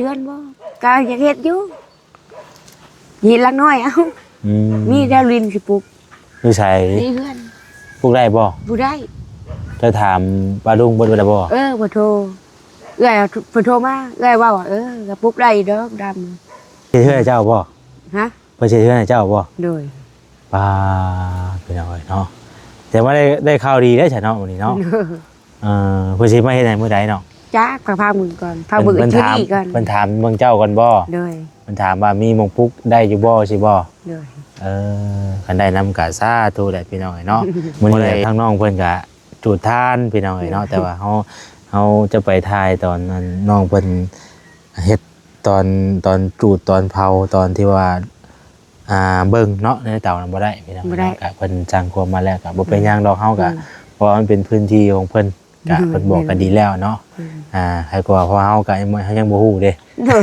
ເຮືອນບໍ່? ກໍຢາກເຮັດຢູ່ ເຮັດຫຼັງນ້ອຍເອົາ. ອືມ ມີແຕ່ດິນຊິປຸກ. ຢູ່ໃສ? ໃນເຮືອນ. ປຸກໄດ້ບໍ່? ບໍ່ໄດ້. ເຈົ້າຖາມປ້າລຸງເພິ່ນໄດ້ບໍ່? ເອີ ບໍ່ໂທ ເອື້ອຍເພິ່ນໂທມາ ເອື້ອຍເວົ້າວ່າ ເອີ ກໍປຸກໄດ້ດອກດຳ. ເຮັດເຮືອນໃຫ້ເຈົ້າບໍ່? ຮະ? ເພິ່ນເຮັດເຮືອນໃຫ້ເຈົ້າບໍ່? ໂດຍ. ປ້າ ພີ່ນ້ອງເອີຍເນາະ ແຕ່ວ່າໄດ້ ໄດ້ຂ່າວດີໄດ້ຊະເນາະມື້ນີ້ເນາະ. ເອີ ເພິ່ນຊິມາເຮັດໃຫ້ມື້ໃດເນາະ? ຈັກ ກໍພາເບິ່ງກ່ອນ ພາເບິ່ງ ເພິ່ນຖາມ ເພິ່ນຖາມເບິ່ງເຈົ້າກ່ອນບໍ່? ໂດຍ. ເພິ່ນຖາມວ່າມີໝ່ອງປຸກໄດ້ຢູ່ບໍ່ ຊິບໍ່? ໂດຍ. ເອີ ຄັນໄດ້ນຳກໍສາທຸແຫຼະ ພີ່ນ້ອງເອີຍເນາະ. ມື້ນີ້ທາງນ້ອງເພິ່ນກໍຈູດຖ່ານ ພີ່ນ້ອງເອີຍເນາະ ແຕ່ວ່າເຮົາ ເຮົາຈະໄປຖ່າຍຕອນນັ້ນ ນ້ອງເພິ່ນເຮັດຕອນ ຕອນຈູດ ຕອນເຜົາ ຕອນທີ່ວ່າ ອ່າ ເບິ່ງເນາະ ໃນເຕົານັ້ນບໍ່ໄດ້ພີ່ນ້ອງ ບໍ່ໄດ້ ເນາະ ກະເພິ່ນສັ່ງຄວາມມາແລ້ວ ກະບໍ່ເປັນຫຍັງດອກ ເຮົາກະ ອືມ ເພາະວ່າມັນເປັນພື້ນທີ່ຂອງເພິ່ນ ກະ ອືມ ເພິ່ນບອກກະດີແລ້ວເນາະ ອືມ ອ່າ ໃຫ້ກວ່າ ເພາະເຮົາກະ ເຮົາຍັງບໍ່ຮູ້ເດ້ ໂດຍ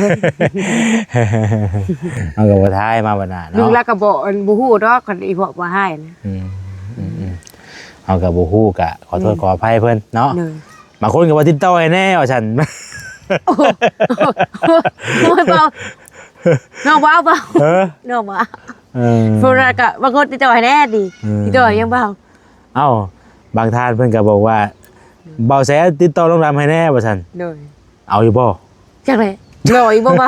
ເຮົາກະບໍ່ຖ່າຍມາບັດໜ້າເນາະ ລູກລາວກະບໍ່ ອັນ ບໍ່ຮູ້ດອກ ຄັນອີພວກວ່າຮ້າຍນະ ອືມ ອືມ ເຮົາກະບໍ່ຮູ້ ກະຂໍໂທດ ອືມ ຂໍອະໄພເພິ່ນເນາະ ໂດຍ ບາງຄົນກໍວ່າຕິດຕໍ່ໃຫ້ແດ່ວ່າຊັ້ນ ໂອ້ຍ ໂອ້ຍ ເບົາ ນ້ອງເບົາ ເບົາ ເອີ ນ້ອງເບົາ ເອີ ເພິ່ນວ່າກໍບາງຄົນຕິດຕໍ່ໃຫ້ແດ່ຕິ ເອີ ຕິດຕໍ່ຫຍັງເບົາ ເອົ້າ ບາງທ່ານເພິ່ນກໍບອກວ່າ ເບົາແສນຕິດຕໍ່ນ້ອງດຳໃຫ້ແດ່ວ່າຊັ້ນ ໂດຍ ເອົາຢູ່ບໍ່ ຈັກແຫຼະ ເອົາຢູ່ບໍ່ເບົາ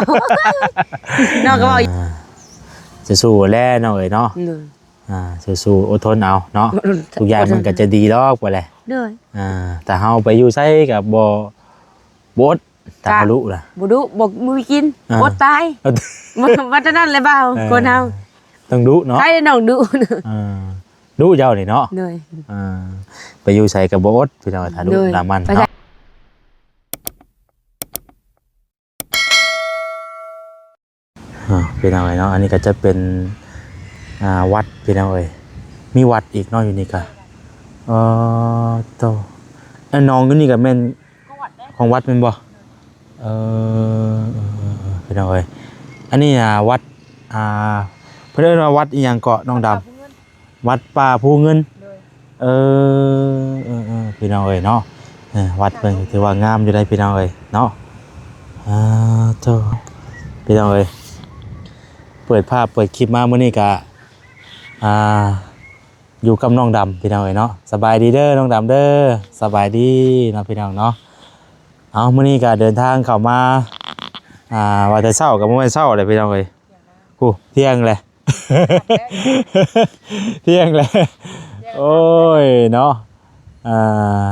ນ້ອງກໍເວົ້າ ອ່າ ສູ້ໆແຫຼະນ້ອງເອີຍເນາະ ໂດຍ ອ່າ ສູ້ໆ ອົດທົນເອົາເນາະ ທຸກຢ່າງມັນກໍຈະດີດອກໄປແຫຼະ ໂດຍ ອ່າ ຖ້າເຮົາໄປຢູ່ໃສກໍບໍ່ ບໍ່ອົດ ຖ້າເຮົາດຸນະ ບໍ່ດຸ ບໍ່ ບໍ່ມີກິນ ອ່າ ອົດຕາຍ ອົດ ມັນ ມັນເທົ່ານັ້ນແຫຼະບ່າວ ເອີ ຄົນເຮົາ ຕ້ອງດຸເນາະ ໃຜນ້ອງດຸ ເອີ ດຸເຈົ້ານີ້ເນາະ ໂດຍ ອ່າ ໄປຢູ່ໃສກໍບໍ່ອົດ ພີ່ນ້ອງ ຖ້າດຸ ໂດຍ ລາມັນເນາະ ອ່າ ພີ່ນ້ອງເອີຍເນາະ ອັນນີ້ກໍຈະເປັນ ອ່າ ວັດ ພີ່ນ້ອງເອີຍ ມີວັດອີກເນາະ ຢູ່ນີ້ກະ ເອີ ໂຕ ອັນໜອງຢູ່ນີ້ກະແມ່ນຂອງວັດແມ່ນບໍ່? ເອີ ເອີ ເອີ ພີ່ນ້ອງເອີຍ ອັນນີ້ນະ ວັດ ອ່າ ເພິ່ນເອີ້ນວ່າວັດອີ່ຫຍັງເກາະ ນ້ອງດຳ? ວັດປ່າພູເງິນ ໂດຍ ເອີ ເອີ ເອີ ພີ່ນ້ອງເອີຍເນາະ ເອີ ວັດເພິ່ນກໍຖືວ່າງາມຢູ່ໄດ໋ ພີ່ນ້ອງເອີຍເນາະ ອ່າ ໂທ້ ພີ່ນ້ອງເອີຍ ເປີດພາບເປີດຄລິບມາມື້ນີ້ກະ ອ່າ ຢູ່ກັບນ້ອງດຳ ພີ່ນ້ອງເອີຍເນາະ ສະບາຍດີເດີນ້ອງດຳເດີ ສະບາຍດີເນາະ ພີ່ນ້ອງເນາະ ເອົາ ມື້ນີ້ກະເດີນທາງເຂົ້າມາ ອ່າ ວ່າແຕ່ເຊົ້າກະບໍ່ແມ່ນເຊົ້າເລີຍ ພີ່ນ້ອງເອີຍ ໂອ້ ທ່ຽງແຫຼະ ທ່ຽງແຫຼະ ໂອ້ຍເນາະ ອ່າ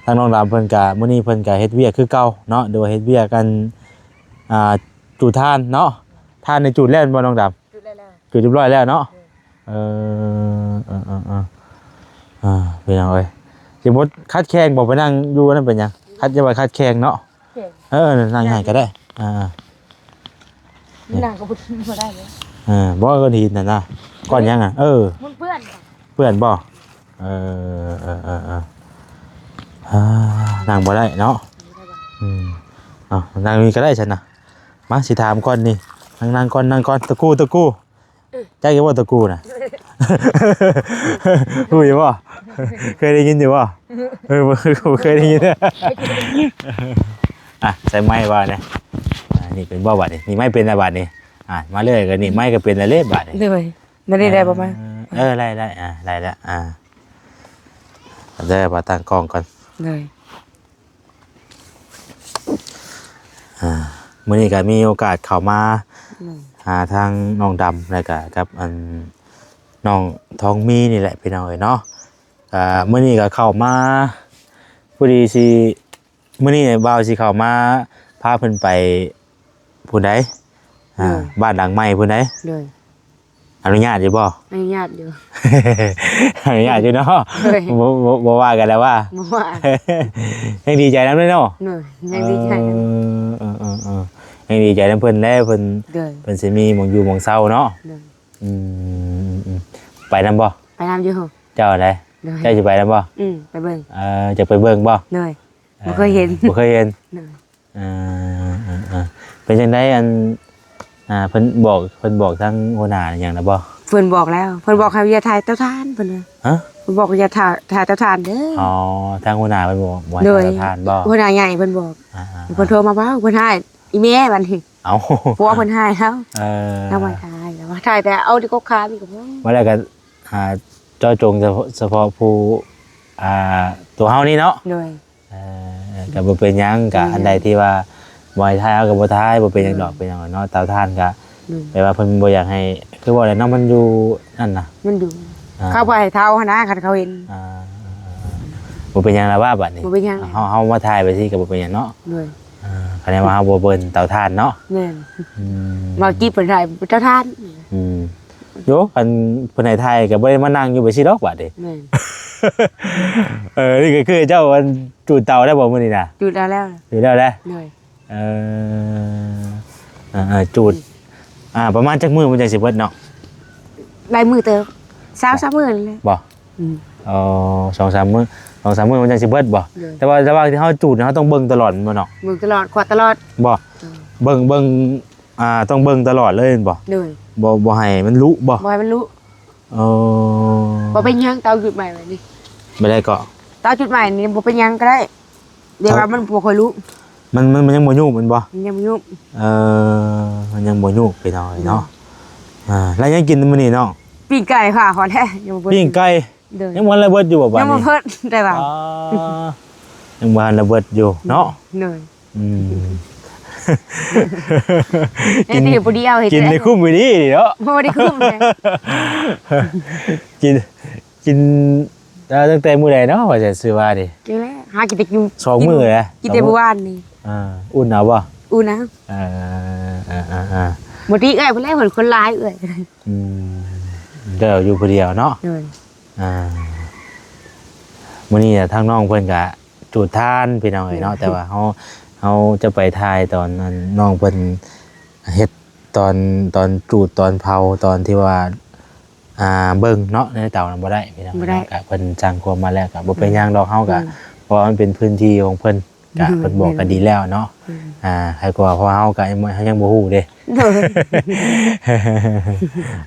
ທາງນ້ອງດຳເພິ່ນກະ ມື້ນີ້ເພິ່ນກະເຮັດວຽກຄືເກົ່າເນາະ ຫຼືວ່າເຮັດວຽກອັນ ອ່າ ຈູດຖ່ານເນາະ ຖ່ານນີ້ຈູດແລ້ວແມ່ນບໍ່ນ້ອງດຳ? ຈູດແລ້ວ ຈູດຮຽບຮ້ອຍແລ້ວເນາະ ເອີ ເອີ ເອີ ເອີ ເອີ ພີ່ນ້ອງເອີຍ ຊິບໍ່ຂັດແຂງບໍ່ ໄປນັ່ງຢູ່ນັ້ນເປັນຫຍັງ ຂັດ ຢ່າວ່າຂັດແຂງເນາະ ແຂງ ເອີ ນັ່ງໃຫ້ກໍໄດ້ ອ່າ ນັ່ງກໍບໍ່ໄດ້ເລີຍ ເອີ ບໍ່ ກ້ອນຫີນນັ້ນນະ ກ້ອນຫຍັງອະ ເອີ ມັນເປື້ອນ ເປື້ອນບໍ່ ເອີ ເອີ ເອີ ເອີ ອ່າ ນັ່ງບໍ່ໄດ້ເນາະ ອືມ ເອົາ ນັ່ງນີ້ກໍໄດ້ຊັ້ນນະ ມາ ຊິຖາມກ່ອນນີ້ ນັ່ງ ນັ່ງກ່ອນ ນັ່ງກ່ອນ ຕະກູ ຕະກູ ເອີ ຈັກຢູ່ບໍ່ ຕະກູນະ ຮູ້ຢູ່ບໍ່ ເຄີຍໄດ້ຍິນຢູ່ບໍ່ ເອີ ບໍ່ ບໍ່ເຄີຍໄດ້ຍິນ ອ່ະ ໃສ່ໄມค์ວ່າແດ່ ອ່າ ນີ້ເປັນບໍ່ບາດນີ້ ນີ້ໄມເປັນແລ້ວບາດນີ້ ອ່າ ມາເລື້ອຍກໍນີ້ໄມກໍເປັນແລ້ວເດ້ບາດນີ້ ໂດຍ ໄດ້ ໄດ້ບໍ່ມາ ເອີ ໄດ້ ໄດ້ ອ່າ ໄດ້ແລ້ວ ອ່າ ເດີ ມາຕັ້ງກ້ອງກ່ອນ ໂດຍ ອ່າ ມື້ນີ້ກໍມີໂອກາດເຂົ້າມາ ອືມ ຫາທາງນ້ອງດຳ ແລ້ວກໍກັບອັນ ນ້ອງທອງມີນີ້ແຫຼະ ພີ່ນ້ອງເອີຍເນາະ ກໍມື້ນີ້ກໍເຂົ້າມາ ພໍດີຊິ ມື້ນີ້ບ່າວຊິເຂົ້າມາພາເພິ່ນໄປພຸ້ນໃດ໋ ອ່າ ໂດຍ ບ້ານຫຼັງໃໝ່ພຸ້ນໃດ໋ ໂດຍ ອະນຸຍາດຢູ່ບໍ່? ອະນຸຍາດຢູ່ ອະນຸຍາດຢູ່ເນາະ ໂດຍ ບໍ່ ບໍ່ ບໍ່ວ່າກັນແລ້ວວ່າ ບໍ່ວ່າ ຍັງດີໃຈນຳເດ້ເນາະ ໂດຍ ຍັງດີໃຈນຳ ເອີ ເອີ ເອີ ເອີ ຍັງດີໃຈນຳເພິ່ນແຫຼະ ເພິ່ນ ໂດຍ ເພິ່ນຊິມີໝ່ອງຢູ່ໝ່ອງເຊົາເນາະ ໂດຍ ອືມ ອືມ ອືມ ໄປນຳບໍ່? ໄປນຳຢູ່ ເຈົ້າໃດ ໂດຍ ເຈົ້າຊິໄປນຳບໍ່? ອືມ ໄປເບິ່ງ ເອີ ຈະໄປເບິ່ງບໍ່? ໂດຍ ບໍ່ເຄີຍເຫັນ ບໍ່ເຄີຍເຫັນ ໂດຍ ເອີ ເອີ ເອີ ເປັນຈັ່ງໃດ ອັນ ອ່າ ເພິ່ນບອກ ເພິ່ນບອກທາງຫົວໜ້າຫຍັງແລ້ວບໍ່? ເພິ່ນບອກແລ້ວ ເພິ່ນບອກໃຫ້ຢ່າຖ່າຍເຕົາຖ່ານ ເພິ່ນວ່າ ຮະ? ເພິ່ນບອກຢ່າຖ່າຍ ຖ່າຍເຕົາຖ່ານເດີ ອໍ ທາງຫົວໜ້າເພິ່ນບອກບໍ່ໃຫ້ ໂດຍ ຖ່າຍເຕົາຖ່ານບໍ່? ຫົວໜ້າໃຫຍ່ເພິ່ນບອກ ອ່າໆ ເພິ່ນໂທມາເວົ້າ ເພິ່ນຮ້າຍ ອີ່ແມ່ບັດນີ້ ເອົ້າ ຜົວເພິ່ນຫາຍເຮົາ ເອີ ເອົາມາຖ່າຍ ເອົາມາຖ່າຍ ແຕ່ເອົາທີ່ກົກຂານີ້ກໍພໍ ວ່າແລ້ວກໍ ອ່າ ເຈາະຈົງສະເພາະ ສະເພາະຜູ້ ອ່າ ຕົວເຮົານີ້ເນາະ ໂດຍ ເອີ ກໍບໍ່ເປັນຫຍັງ ກໍ ໂດຍ ອັນໃດທີ່ວ່າບໍ່ໃຫ້ຖ່າຍ ເຮົາກໍບໍ່ຖ່າຍ ບໍ່ເປັນຫຍັງດອກ ໂດຍ ເປັນຫຍັງເນາະ ເຕົາຖ່ານກໍ ໂດຍ ແປວ່າເພິ່ນບໍ່ຢາກໃຫ້ ຄືວ່າແຫຼະເນາະ ມັນຢູ່ນັ້ນນະ ມັນຢູ່ ອ່າ ເຂົາບໍ່ໃຫ້ເຖົ້າຫັ້ນນະ ຄັນເຂົາເຫັນ ອ່າ ບໍ່ເປັນຫຍັງລະວ່າບັດນີ້ ບໍ່ເປັນຫຍັງ ເຮົາ ເຮົາມາຖ່າຍໄປຊີ້ກໍບໍ່ເປັນຫຍັງເນາະ ໂດຍ ອ່າ ຄະແນນວ່າເຮົາບໍ່ເບິ່ງເຕົາຖ່ານເນາະ ແມ່ນ ອືມ ເວົ້າຈີບເພິ່ນຖ່າຍເຕົາຖ່ານ ອືມ ໂຍ ຄັນເພິ່ນໃຫ້ຖ່າຍກໍບໍ່ໄດ້ມານັ່ງຢູ່ໄປຊີ້ດອກບາດນີ້ ແມ່ນ ເອີ ນີ້ກໍຄືເຈົ້າອັນຈູດເຕົາແລ້ວບໍ່ມື້ນີ້ນະ? ຈູດແລ້ວແລ້ວ ຈູດແລ້ວແຫຼະ ໂດຍ ເອີ ເອີ ເອີ ຈູດ ອ່າ ປະມານຈັກມື້ມັນຈັ່ງຊິເບິດເນາະ? ຫຼາຍມື້ເຕີບ ສອງສາມມື້ນີ້ແຫຼະ ບໍ່? ອືມ ອໍ ສອງສາມມື້ ສອງສາມມື້ມັນຈັ່ງຊິເບິດບໍ່? ໂດຍ ແຕ່ວ່າລະຫວ່າງທີ່ເຮົາຈູດນີ້ ເຮົາຕ້ອງເບິ່ງຕະຫຼອດແມ່ນບໍ່ເນາະ? ເບິ່ງຕະຫຼອດ ກວາດຕະຫຼອດ ບໍ່? ເອີ ເບິ່ງ ເບິ່ງ ອ່າ ຕ້ອງເບິ່ງຕະຫຼອດເລີຍແມ່ນບໍ່? ໂດຍ ບໍ່ ບໍ່ໃຫ້ມັນລຸບໍ່? ບໍ່ໃຫ້ມັນລຸ ອໍ ບໍ່ເປັນຫຍັງ ເຕົາຈູດໃໝ່ແບບນີ້ ບໍ່ໄດ້ເກາະ ເຕົາຈູດໃໝ່ນີ້ບໍ່ເປັນຫຍັງກໍໄດ້ ແຕ່ວ່າມັນບໍ່ຄ່ອຍລຸ ມັນ ມັນ ມັນຍັງບໍ່ຍຸບແມ່ນບໍ່? ມັນຍັງບໍ່ຍຸບ ເອີ ມັນຍັງບໍ່ຍຸບ ພີ່ນ້ອງເອີຍເນາະ ອືມ ອ່າ ແລ້ວຍັງກິນມື້ນີ້ນ້ອງ? ປີ້ງໄກ່ຄ່ະ ພໍແລ້ວ ຍັງບໍ່ເບິດ ປີ້ງໄກ່ ໂດຍ ຍັງບໍ່ທັນລະເບິດຢູ່ບໍ່ບາດນີ້? ຍັງບໍ່ເບິດ ແຕ່ວ່າ ອໍ ຍັງບໍ່ທັນລະເບິດຢູ່ເນາະ ໂດຍ ອືມ ກິນ ກິນໄດ້ຄຸ້ມອີ່ຫຼີເນາະ ບໍ່ໄດ້ຄຸ້ມເລີຍ ກິນ ກິນ ເອີ ຕັ້ງແຕ່ມື້ໃດເນາະ ວ່າຈະຊື້ມານີ້? ກິນແລ້ວ ຫາກິນແຕ່ ສອງມື້ແຫຼະ ກິນແຕ່ມື້ວານນີ້ ອ່າ ອຸ່ນເອົາບໍ່? ອຸ່ນເອົາ ເອີ ເອີ ບໍ່ຕິເອື້ອຍເພິ່ນແຫຼະ ເພິ່ນຄົນຫຼາຍເອື້ອຍ ອືມ ເຈົ້າຢູ່ຜູ້ດຽວເນາະ ໂດຍ ອ່າ ມື້ນີ້ທາງນ້ອງເພິ່ນກະຈູດຖ່ານ ພີ່ນ້ອງເອີຍເນາະ ໂດຍ ແຕ່ວ່າເຮົາ ເຮົາຈະໄປຖ່າຍຕອນນັ້ນ ນ້ອງເພິ່ນເຮັດຕອນ ຕອນຈູດ ຕອນເຜົາ ຕອນທີ່ວ່າ ອ່າ ເບິ່ງເນາະ ໃນເຕົານັ້ນບໍ່ໄດ້ ພີ່ນ້ອງ ບໍ່ໄດ້ ເນາະ ກະເພິ່ນສັ່ງຄວາມມາແລ້ວ ກະບໍ່ເປັນຫຍັງດອກ ເຮົາກະ ອືມ ເພາະວ່າມັນເປັນພື້ນທີ່ຂອງເພິ່ນ ກະ ໂດຍ ເພິ່ນບອກກະດີແລ້ວເນາະ ແມ່ນ ອ່າ ໃຫ້ກວ່າ ເພາະເຮົາກະ ເຮົາຍັງບໍ່ຮູ້ເດ້ ໂດຍ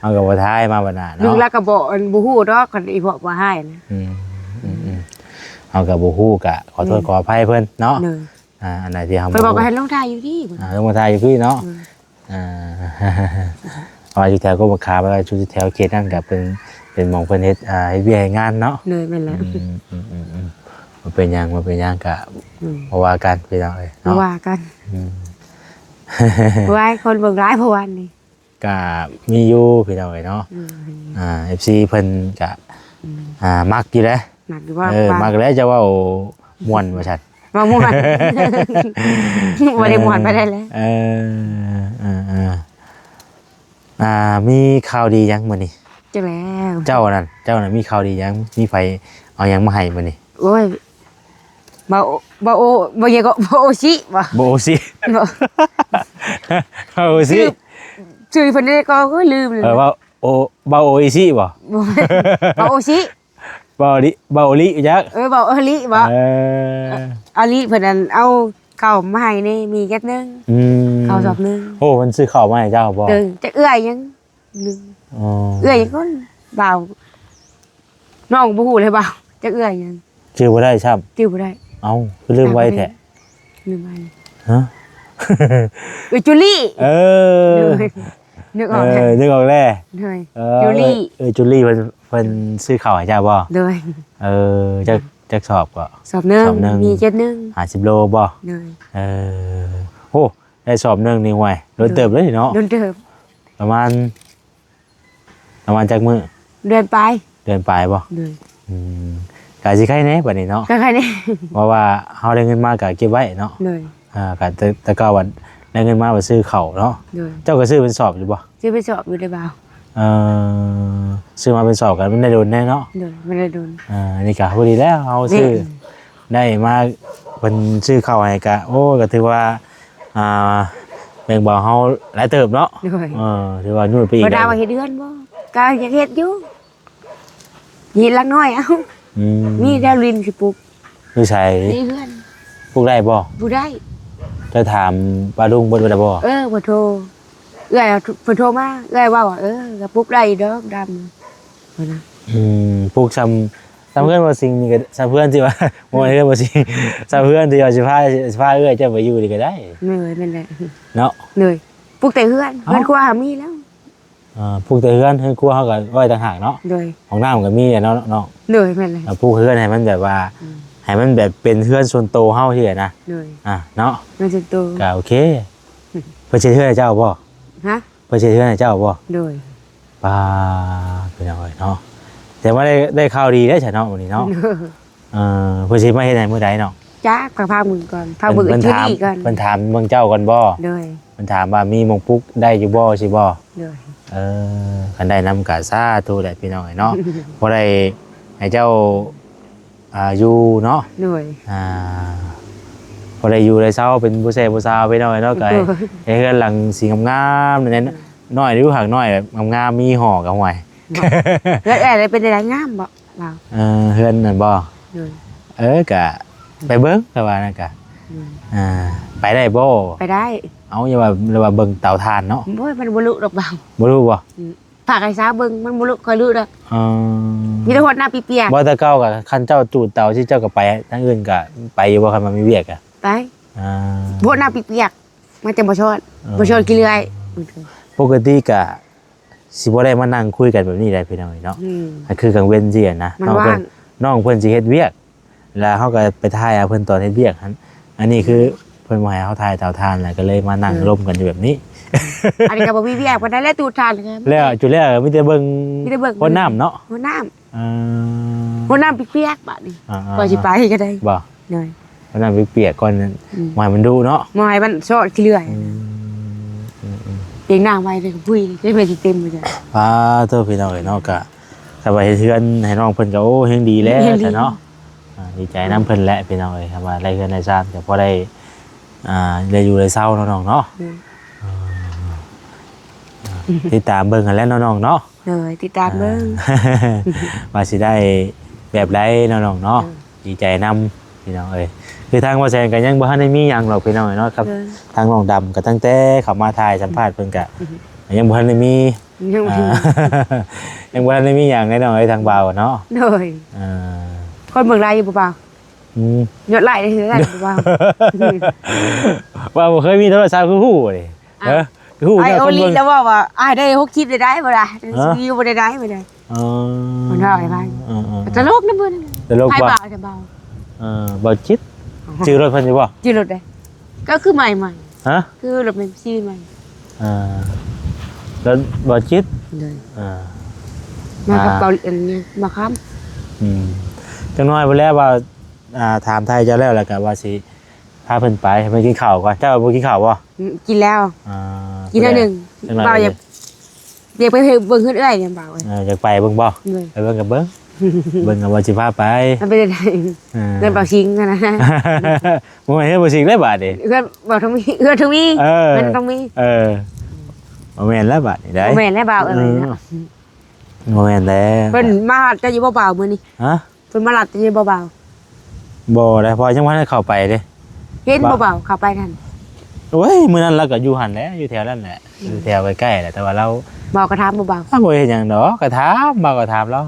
ເຮົາກະບໍ່ຖ່າຍມາບັດໜ້າເນາະ ລູກລາວກະບໍ່ ອັນ ບໍ່ຮູ້ດອກ ຄັນອີພວກວ່າຮ້າຍນະ ອືມ ອືມ ອືມ ເຮົາກະບໍ່ຮູ້ ກະຂໍໂທດ ໂດຍ ຂໍອະໄພເພິ່ນເນາະ ໂດຍ ອ່າ ອັນໃດທີ່ເຮົາ ເພິ່ນບອກວ່າໃຫ້ລົງຖ່າຍຢູ່ພີ້ ອ່າ ລົງມາຖ່າຍຢູ່ພີ້ເນາະ ໂດຍ ອ່າ ເພາະວ່າຢູ່ແຖວກົກມະຂາມ ແລ້ວກໍຢູ່ແຖວເຂດນັ້ນກໍເປັນ ເປັນໝ່ອງເພິ່ນເຮັດ ອ່າ ເຮັດວຽກເຮັດງານເນາະ ໂດຍ ແມ່ນແລ້ວ ອືມ ອືມ ອືມ ອືມ ບໍ່ເປັນຫຍັງ ບໍ່ເປັນຫຍັງ ກະ ອືມ ບໍ່ວ່າກັນ ພີ່ນ້ອງເອີຍ ບໍ່ ເນາະ ວ່າກັນ ອືມ ຫຼາຍຄົນເບິ່ງຫຼາຍເມື່ອວານນີ້ ກະມີຢູ່ ພີ່ນ້ອງເອີຍເນາະ ອືມ ອ່າ ເອັຟຊີ ເພິ່ນກະ ອືມ ອ່າ ມັກຢູ່ເດ້ ມັກຢູ່ບໍ່ ເອີ ມັກແຫຼະ ຈະເວົ້າມ່ວນວ່າຊັ້ນ ເວົ້າມ່ວນ ບໍ່ໄດ້ມ່ວນປານໃດແຫຼະ ເອີ ເອີ ເອີ ອ່າ ມີຂ່າວດີຫຍັງມື້ນີ້? ຈັກແລ້ວ ເຈົ້ານັ້ນ ເຈົ້ານັ້ນມີຂ່າວດີຫຍັງ? ມີໃຜເອົາຫຍັງມາໃຫ້ມື້ນີ້? ໂອ້ຍ ບ່າວ ບ່າວໂອ ບ່າວຫຍັງເກາະ ບ່າວໂອຊິບໍ່? ບ່າວໂອຊິ ບໍ່ ບ່າວໂອຊິ ຊື່ ຊື່ເພິ່ນເດເກາະ ໂອ້ຍ ລືມແລ້ວ ເອີ ບ່າວໂອ ບ່າວໂອອິຊິບໍ່? ບໍ່ແມ່ນ ບ່າວໂອຊິ ບ່າວລິ ບ່າວລິຈັກ ເອີ ບ່າວອາລິບໍ່? ເອີ ອາລິເພິ່ນອັນເອົາເຂົ້າມາໃຫ້ນີ້ ມີແກັດໜຶ່ງ ອືມ ເຂົ້າສອບໜຶ່ງ ໂອ້ ເພິ່ນຊື້ເຂົ້າມາໃຫ້ເຈົ້າບໍ່? ເອີ ຈັກເອື້ອຍຫຍັງ ອໍ ເອື້ອຍຫຍັງກ່ອນ ບ່າວ ນ້ອງບໍ່ຮູ້ເລີຍບ່າວ ຈັກເອື້ອຍຫຍັງ ຈື່ບໍ່ໄດ້ຊ້ຳ ຈື່ບໍ່ໄດ້ ເອົ້າ ຄືລືມໄວແທ້ ລືມໄວ ຮະ ເອື້ອຍຈູລີ ເອີ ໂດຍ ນຶກອອກແລ້ວ ເອີ ນຶກອອກແລ້ວ ໂດຍ ເອີ ຈູລີ ເອື້ອຍຈູລີ ເພິ່ນ ເພິ່ນຊື້ເຂົ້າໃຫ້ເຈົ້າບໍ່? ໂດຍ ເອີ ຈັກ ຈັກສອບເກາະ? ສອບໜຶ່ງ ສອບໜຶ່ງ ມີແກັດໜຶ່ງ ຫ້າສິບໂລບໍ່? ໂດຍ ເອີ ໂອ້ ໄດ້ສອບໜຶ່ງນີ້ ຫ້ວຍ ດົນເຕີບເລີຍເນາະ ໂດຍ ດົນເຕີບ ປະມານ ປະມານຈັກມື້? ເດືອນປາຍ ເດືອນປາຍບໍ່? ໂດຍ ອືມ ກະຊິໄຄແດ່ບາດນີ້ເນາະ ກະໄຄແດ່ ເພາະວ່າເຮົາໄດ້ເງິນມາກະເກັບໄວ້ເນາະ ໂດຍ ອ່າ ກະແຕ່ ແຕ່ເກົ່າວ່າໄດ້ເງິນມາວ່າຊື້ເຂົ້າເນາະ ໂດຍ ເຈົ້າກະຊື້ເປັນສອບຢູ່ບໍ່? ຊື້ເປັນສອບຢູ່ເດ້ບ່າວ ເອີ ຊື້ມາເປັນສອບກະມັນໄດ້ດົນແດ່ເນາະ ໂດຍ ມັນໄດ້ດົນ ອ່າ ອັນນີ້ກະພໍດີແລ້ວ ເຮົາຊື້ ແມ່ນ ໄດ້ມາ ເພິ່ນຊື້ເຂົ້າໃຫ້ກະ ໂອ້ ກະຖືວ່າ ອ່າ ແບ່ງເບົາເຮົາຫຼາຍເຕີບເນາະ ໂດຍ ເອີ ຖືວ່າຍືດໄປອີກ ເພິ່ນຖາມວ່າເຮັດເຮືອນບໍ່? ກະຢາກເຮັດຢູ່ ເຮັດຫຼັງນ້ອຍເອົາ ອືມ ມີແຕ່ດິນຊິປຸກ ຢູ່ໃສ? ໃນເຮືອນ ປຸກໄດ້ບໍ່? ບໍ່ໄດ້ ເຈົ້າຖາມປ້າລຸງເພິ່ນໄດ້ບໍ່? ເອີ ເພິ່ນໂທ ເອື້ອຍເພິ່ນໂທມາ ເອື້ອຍເວົ້າວ່າ ເອີ ກະປຸກໄດ້ດອກດຳ ເພິ່ນນະ ອືມ ປຸກຊ່ຳ ສ່ຳເຮືອນບໍ່ຊິງນີ້ກໍ ສ່ຳເຮືອນທີ່ວ່າ ບໍ່ແມ່ນເຮືອນບໍ່ຊິງ ສ່ຳເຮືອນທີ່ວ່າຊິພາ ຊິພາເອື້ອຍເຈົ້າໄປຢູ່ນີ້ກໍໄດ້. ໂດຍ ແມ່ນແຫຼະ ເນາະ. ໂດຍ ປຸກແຕ່ເຮືອນ ເອົ້າ ເຮືອນຄົວຫາມີແລ້ວ. ເອີ ປຸກແຕ່ເຮືອນ ເຮືອນຄົວເຮົາກໍໄວ້ຕ່າງຫາກເນາະ. ໂດຍ ຫ້ອງນ້ຳກໍມີແຫຼະເນາະ ເນາະ. ໂດຍ ແມ່ນແຫຼະ ແລ້ວປຸກເຮືອນໃຫ້ມັນແບບວ່າ ອືມ ໃຫ້ມັນແບບເປັນເຮືອນສ່ວນໂຕເຮົາຊີ້ນະ. ໂດຍ ອ່າ ເນາະ ເຮືອນສ່ວນໂຕ ກໍໂອເຄ. ອືມ ເພິ່ນຊິເຮັດເຮືອນໃຫ້ເຈົ້າບໍ່? ຮະ? ເພິ່ນຊິເຮັດເຮືອນໃຫ້ເຈົ້າບໍ່? ໂດຍ ປ້າ ພີ່ນ້ອງເອີຍເນາະ ແຕ່ວ່າໄດ້ ໄດ້ຂ່າວດີໄດ້ຊະເນາະມື້ນີ້ເນາະ. ໂດຍ ເອີ ເພິ່ນຊິມາເຮັດໃຫ້ມື້ໃດເນາະ? ຈັກ ພາເບິ່ງກ່ອນ ພາເບິ່ງ ເພິ່ນ ເພິ່ນຖາມ ເທື່ອນີ້ກ່ອນ ເພິ່ນຖາມເບິ່ງເຈົ້າກ່ອນບໍ່? ໂດຍ ເພິ່ນຖາມວ່າມີໝ່ອງປຸກໄດ້ຢູ່ບໍ່ ຊິບໍ່? ໂດຍ ເອີ ຄັນໄດ້ນຳກໍສາທຸແຫຼະ ພີ່ນ້ອງເອີຍເນາະ ພໍໄດ້ໃຫ້ເຈົ້າ ອ່າ ຢູ່ເນາະ. ໂດຍ ອ່າ ພໍໄດ້ຢູ່ໄດ້ເຊົາ ເປັນຜູ້ແຊຜູ້ສາວ ພີ່ນ້ອງເອີຍເນາະ. ໂດຍ ກໍໃຫ້ເຮືອນຫຼັງສີງາມໆ ນ້ອຍຢູ່ ຫາກນ້ອຍແບບງາມໆ ມີຫໍກໍຫ່ວຍ. ເຮືອນເອື້ອຍເປັນໃດ ງາມບໍ່? ເອີ ເຮືອນນັ້ນບໍ່? ໂດຍ ເອີ ກະໄປເບິ່ງ ກະວ່ານັ້ນກະ ໂດຍ ອ່າ ໄປໄດ້ບໍ່? ໄປໄດ້. ເອົ້າ ຢ່າວ່າ ຫຼືວ່າເບິ່ງເຕົາຖ່ານເນາະ. ໂອ້ຍ ມັນບໍ່ລຸດອກບ່າວ. ບໍ່ລຸບໍ່? ອືມ ຝາກໃຫ້ສາວເບິ່ງ ມັນບໍ່ລຸ ຄ່ອຍລຸດອກ. ອໍ ມີແຕ່ຫົດນ້ຳປຽກໆ. ບໍ່ ແຕ່ເກົ່າກໍ ຄັນເຈົ້າຈູດເຕົາ ທີ່ເຈົ້າກໍໄປທາງອື່ນກໍໄປຢູ່ບໍ່? ຄັນວ່າມີວຽກກໍໄປ. ອ່າ ຫົດນ້ຳປຽກໆ ມັນຈະບໍ່ຊອດ. ອໍ ບໍ່ຊອດຂີ້ເລື່ອຍ. ປົກກະຕິກະຊິບໍ່ໄດ້ມານັ່ງຄຸຍກັນແບບນີ້ໄດ໋ ພີ່ນ້ອງເອີຍເນາະ. ອືມ ກໍຄືກາງເວັນຊີ້ນະ ມັນວ່າງ ນ້ອງເພິ່ນ ນ້ອງເພິ່ນຊິເຮັດວຽກ ແລ້ວເຮົາກໍໄປຖ່າຍເອົາເພິ່ນຕອນເຮັດວຽກຫັ້ນ. ອັນນີ້ຄືເພິ່ນບໍ່ໃຫ້ເຮົາຖ່າຍເຕົາຖ່ານ ແລ້ວກໍເລີຍມານັ່ງ ເອີ ລົມກັນຢູ່ແບບນີ້. ອັນນີ້ກໍບໍ່ມີວຽກປານໃດແຫຼະ ຈູດຖ່ານ. ແລ້ວຈຸດແລ້ວມີແຕ່ເບິ່ງ ມີແຕ່ເບິ່ງ ຫົດນ້ຳເນາະ ຫົດນ້ຳ. ເອີ ຫົດນ້ຳປຽກໆ ບາດນີ້ ອ່າໆ ກ່ອນຊິໄປກໍໄດ້. ບໍ່? ໂດຍ ຫົດນ້ຳປຽກໆ ກ່ອນ ອືມ ບໍ່ໃຫ້ມັນດຸເນາະ ບໍ່ໃຫ້ມັນຊອດຂີ້ເລື່ອຍ. ອືມ ອືມໆ ປຽກນ້ຳໄວ້ເລີຍ ປຸ້ຍ ເຮັດໄວ້ຊິເຕັມຢູ່. ປາໂທ ພີ່ນ້ອງເອີຍເນາະ ກະ ຖ້າວ່າເຮັດເຮືອນໃຫ້ນ້ອງເພິ່ນກໍ ໂອ້ ແຮງດີແລ້ວ ແຮງດີ ຊະເນາະ. ອ່າ ດີໃຈນຳເພິ່ນແຫຼະ ພີ່ນ້ອງເອີຍ ຄັນວ່າໄດ້ເຮືອນໄດ້ຊານ ກໍພໍໄດ້ ອ່າ ໄດ້ຢູ່ໄດ້ເຊົາເນາະ ນ້ອງເນາະ. ໂດຍ ເອີ ຕິດຕາມເບິ່ງຫັ້ນແຫຼະເນາະ ນ້ອງເນາະ. ໂດຍ ຕິດຕາມເບິ່ງ ອ່າ ວ່າຊິໄດ້ແບບໃດເນາະ ນ້ອງເນາະ. ໂດຍ ດີໃຈນຳ ພີ່ນ້ອງເອີຍ ຄືທາງບ່າວແສນກໍຍັງບໍ່ທັນໄດ້ມີຫຍັງດອກ ພີ່ນ້ອງເອີຍເນາະ. ກັບ ໂດຍ ທາງນ້ອງດຳກໍຕັ້ງແຕ່ເຂົ້າມາຖ່າຍສຳພາດເພິ່ນກໍ ອືມ ຍັງບໍ່ທັນໄດ້ມີ ຍັງບໍ່ ອ່າ ຍັງບໍ່ທັນໄດ້ມີຫຍັງເລີຍ ນ້ອງເອີຍ ທາງບ່າວເນາະ. ໂດຍ ອ່າ ຄົນເບິ່ງຫຼາຍຢູ່ບໍ່ບ່າວ? ອືມ ຍອດໄລ້ໄດ້ເທົ່າໃດບໍ່ບ່າວ? ວ່າບໍ່ເຄີຍມີໂທລະສັບຄືຮູ້ເດ. ອ້າວ ເອີ ຄືຮູ້ ອ້າຍ ຍອດ ໂອລິ ຄົນເບິ່ງ ລະເວົ້າວ່າອ້າຍໄດ້ຫົກສິບໄດ້ບໍ່ລະ? ຮະ? ຊິຢູ່ບໍ່ໄດ້ໄດ້ບໍ່ໄດ້. ອໍ ເພິ່ນເວົ້າໃຫ້ຟັງ. ເອີໆ ຕະຫຼົກນຳເພິ່ນ ຕະຫຼົກ ໃຜ ບໍ່ ບ່າວ ຈະບ່າວ ເອີ ບ່າວຈິດ. ອໍ ຈື່ລົດເພິ່ນຢູ່ບໍ່? ຈື່ລົດເດ້ ກໍຄືໃໝ່ໆ. ຮະ? ຄືລົດແມັກຊີນໃໝ່. ອ່າ ລົດບ່າວຈິດ. ໂດຍ ອ່າ ມາກັບ ອ່າ ເກົາຫຼີ ອັນນີ້ ມາຄຳ. ອືມ ຈັກໜ້ອຍພຸ້ນແຫຼະວ່າ ອ່າ ຖາມໄຖ່ເຈົ້າແລ້ວ ແລ້ວກໍວ່າຊິພາເພິ່ນໄປ ໃຫ້ເພິ່ນກິນເຂົ້າກ່ອນ. ເຈົ້າບໍ່ກິນເຂົ້າບໍ່? ອືມ ກິນແລ້ວ. ອ່າ ກິນໜ້ອຍໜຶ່ງ ຜູ້ໃດ ເຈົ້າ ບ່າວຢາກ ຢາກໄປເບິ່ງເຮືອນເອື້ອຍນີ້ບ່າວເອີຍ. ເອີ ຢາກໄປເບິ່ງບໍ່? ໂດຍ ໄປເບິ່ງກໍເບິ່ງ ເບິ່ງກໍວ່າຊິພາໄປ. ມັນເປັນຈັ່ງໃດ? ອ່າ ເຮືອນບ່າວສິງຫັ້ນນະ. ບໍ່ແມ່ນເຮືອນບ່າວສິງເດ້ບາດນີ້ ເຮືອນບ່າວທອງມີ ເຮືອນທອງມີ. ເອີ ເຮືອນທອງມີ. ເອີ ບໍ່ແມ່ນແລ້ວບາດນີ້ໄດ໋ ບໍ່ແມ່ນແລ້ວບ່າວເອີຍ. ເອີ ບໍ່ແມ່ນແລ້ວ ເພິ່ນມາຮັບເຈົ້າຢູ່ບໍ່ບ່າວມື້ນີ້? ຮະ? ເພິ່ນມາຮັບເຈົ້າຢູ່ບໍ່ບ່າວ? ບໍ່ໄດ໋ ເພາະຍັງບໍ່ທັນໄດ້ເຂົ້າໄປເດ້. ເຫັນບໍ່ບ່າວເຂົ້າໄປນັ້ນ? ໂອ້ຍ ມື້ນັ້ນລາວກໍຢູ່ຫັ້ນແຫຼະ ຢູ່ແຖວນັ້ນແຫຼະ. ອືມ ຢູ່ແຖວໃກ້ໆແຫຼະ ແຕ່ວ່າລາວ ບ່າວກໍຖາມບໍ່ບ່າວ? ລາວບໍ່ເຮັດຫຍັງດອກ ກໍຖາມ ບ່າວກໍຖາມລາວ.